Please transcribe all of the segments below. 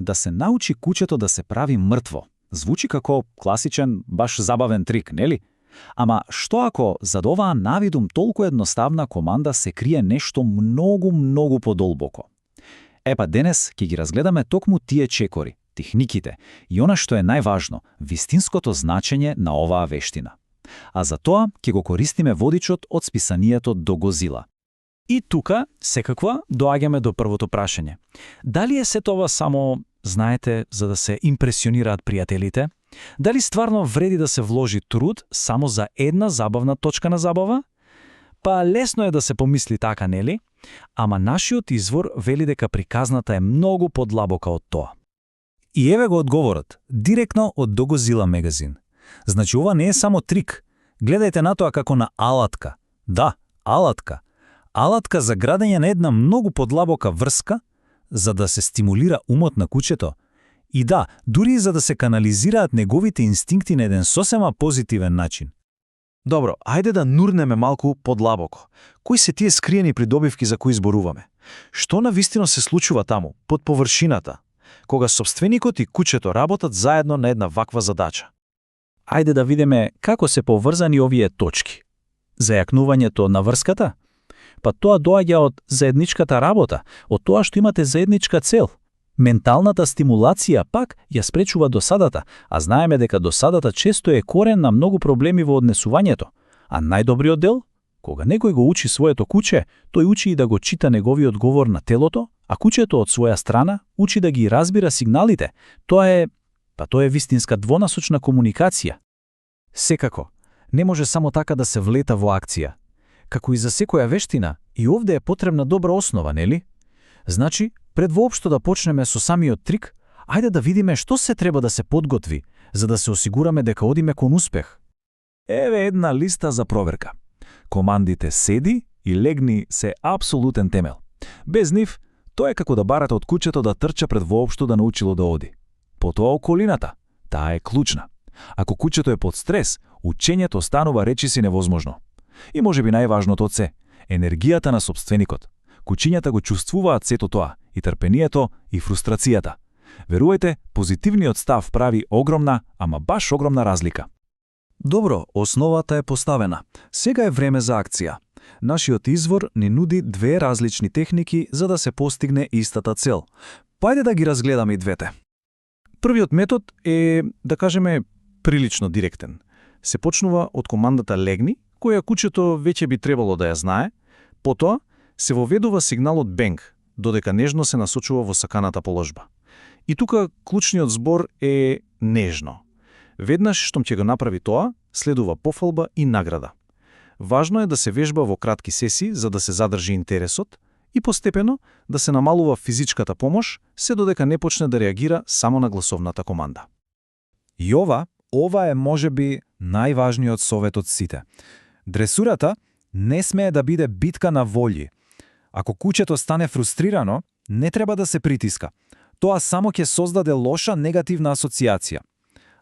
да се научи кучето да се прави мртво. Звучи како класичен, баш забавен трик, нели? Ама што ако зад оваа навидум толку едноставна команда се крие нешто многу подолбоко? Епа денес ќе ги разгледаме токму тие чекори, техниките и она што е најважно, вистинското значење на оваа вештина. А за тоа ќе го користиме водичот од списанието Догозила. И тука, секаква, доаѓаме до првото прашање. Дали е сето ова само, знаете, за да се импресионираат пријателите? Дали стварно вреди да се вложи труд само за една забавна точка на забава? Па лесно е да се помисли така, нели? Ама нашиот извор вели дека приказната е многу подлабока од тоа. И еве го одговорот, директно од Догозила магазин. Значи ова не е само трик. Гледајте на тоа како на алатка. Да, алатка. Алатка за градење на една многу подлабока врска, за да се стимулира умот на кучето. И да, дури и за да се канализираат неговите инстинкти на еден сосема позитивен начин. Добро, ајде да нурнеме малку подлабоко. Кои се тие скриени придобивки за кои зборуваме? Што навистина се случува таму, под површината, кога собственикот и кучето работат заедно на една ваква задача? Ајде да видиме како се поврзани овие точки. Зајакнувањето на врската? Па тоа доаѓа од заедничката работа, од тоа што имате заедничка цел. Менталната стимулација пак ја спречува досадата, а знаеме дека досадата често е корен на многу проблеми во однесувањето. А најдобриот дел? Кога некој го учи своето куче, тој учи и да го чита неговиот говор на телото, а кучето од своја страна учи да ги разбира сигналите. Тоа е вистинска двонасочна комуникација. Секако, не може само така да се влета во акција. Како и за секоја вештина, и овде е потребна добра основа, нели? Значи, пред воопшто да почнеме со самиот трик, ајде да видиме што се треба да се подготви, за да се осигураме дека одиме кон успех. Еве една листа за проверка. Командите седи и легни се апсолутен темел. Без нив, тоа е како да барате од кучето да трча пред воопшто да научило да оди. Потоа околината, таа е клучна. Ако кучето е под стрес, учењето станува речиси невозможно. И можеби најважното од се, енергијата на собственикот. Кучињата го чувствуваат сето тоа, и трпението, и фрустрацијата. Верувајте, позитивниот став прави огромна, ама баш огромна разлика. Добро, основата е поставена. Сега е време за акција. Нашиот извор ни нуди две различни техники за да се постигне истата цел. Пајде да ги разгледаме и двете. Првиот метод е, да кажеме, прилично директен. Се почнува од командата легни, која кучето веќе би требало да ја знае, потоа се воведува сигналот бенг, додека нежно се насочува во саканата положба. И тука клучниот збор е нежно. Веднаш штом ќе го направи тоа, следува пофалба и награда. Важно е да се вежба во кратки сесии за да се задржи интересот и постепено да се намалува физичката помош, се додека не почне да реагира само на гласовната команда. И ова е можеби најважниот совет од сите. Дресурата не смее да биде битка на волји. Ако кучето стане фрустрирано, не треба да се притиска. Тоа само ќе создаде лоша негативна асоциација.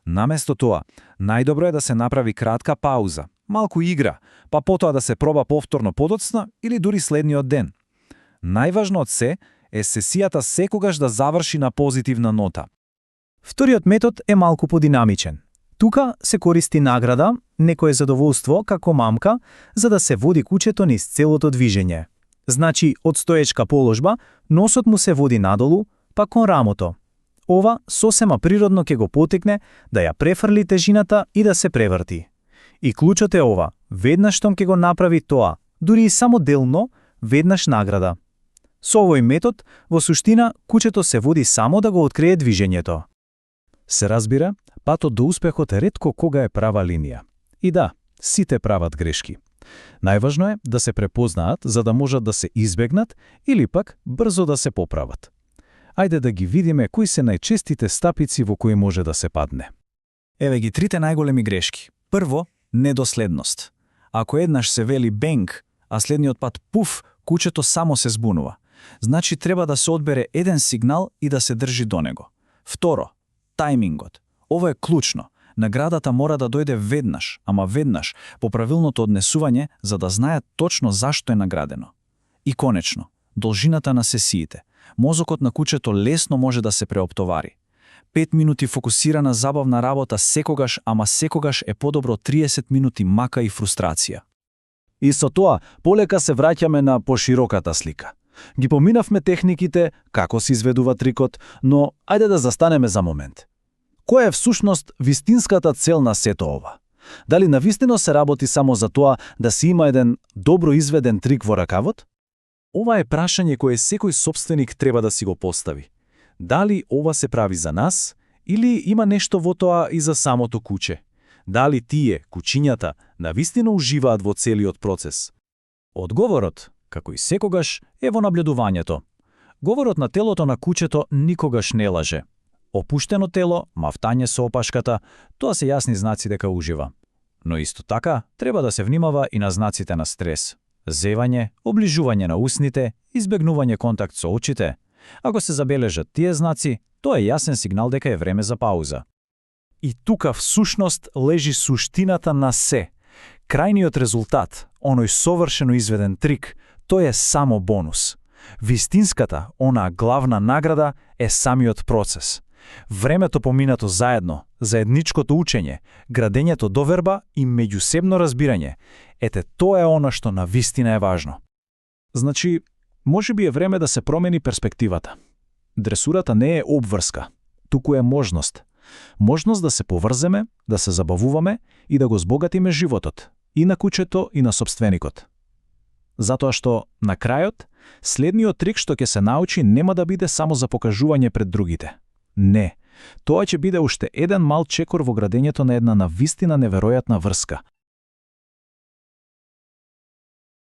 Наместо тоа, најдобро е да се направи кратка пауза, малку игра, па потоа да се проба повторно подоцна или дури следниот ден. Најважно од се е сесијата секогаш да заврши на позитивна нота. Вториот метод е малку подинамичен. Тука се користи награда, некое задоволство како мамка, за да се води кучето низ целото движење. Значи, од стоечка положба, носот му се води надолу, па кон рамото. Ова сосема природно ќе го потекне да ја префрли тежината и да се преврти. И клучот е ова, веднаш штом ќе го направи тоа, дури и само делно, веднаш награда. Со овој метод, во суштина, кучето се води само да го открие движењето. Се разбира, патот до успехот ретко кога е права линија. И да, сите прават грешки. Најважно е да се препознаат за да можат да се избегнат или пак брзо да се поправат. Ајде да ги видиме кои се најчестите стапици во кои може да се падне. Еве ги трите најголеми грешки. Прво, недоследност. Ако еднаш се вели бенг, а следниот пат пуф, кучето само се збунува. Значи треба да се одбере еден сигнал и да се држи до него. Второ, тајмингот. Ова е клучно. Наградата мора да дојде веднаш, ама веднаш, по правилното однесување, за да знаат точно зашто е наградено. И конечно, должината на сесиите. Мозокот на кучето лесно може да се преоптовари. 5 минути фокусирана забавна работа секогаш, ама секогаш е подобро 30 минути мака и фрустрација. И со тоа, полека се враќаме на пошироката слика. Ги поминавме техниките, како се изведува трикот, но ајде да застанеме за момент. Која е всушност вистинската цел на сето ова? Дали навистина се работи само за тоа да се има еден добро изведен трик во ракавот? Ова е прашање кое секој сопственик треба да си го постави. Дали ова се прави за нас, или има нешто во тоа и за самото куче? Дали тие, кучињата, навистина уживаат во целиот процес? Одговорот, како и секогаш, е во наблюдувањето. Говорот на телото на кучето никогаш не лаже. Опуштено тело, мавтање со опашката, тоа се јасни знаци дека ужива. Но исто така, треба да се внимава и на знаците на стрес. Зевање, оближување на усните, избегнување контакт со очите. Ако се забележат тие знаци, тоа е јасен сигнал дека е време за пауза. И тука всушност лежи суштината на се. Крајниот резултат, оној совршено изведен трик, тој е само бонус. Вистинската, онаа главна награда е самиот процес. Времето поминато заедно, заедничкото учење, градењето доверба и меѓусебно разбирање. Ете, тоа е она што навистина е важно. Значи, може би е време да се промени перспективата. Дресурата не е обврска, туку е можност. Можност да се поврземе, да се забавуваме и да го збогатиме животот, и на кучето, и на сопственикот. Затоа што, на крајот, следниот трик што ќе се научи нема да биде само за покажување пред другите. Не, тоа ќе биде уште еден мал чекор во градењето на една навистина неверојатна врска,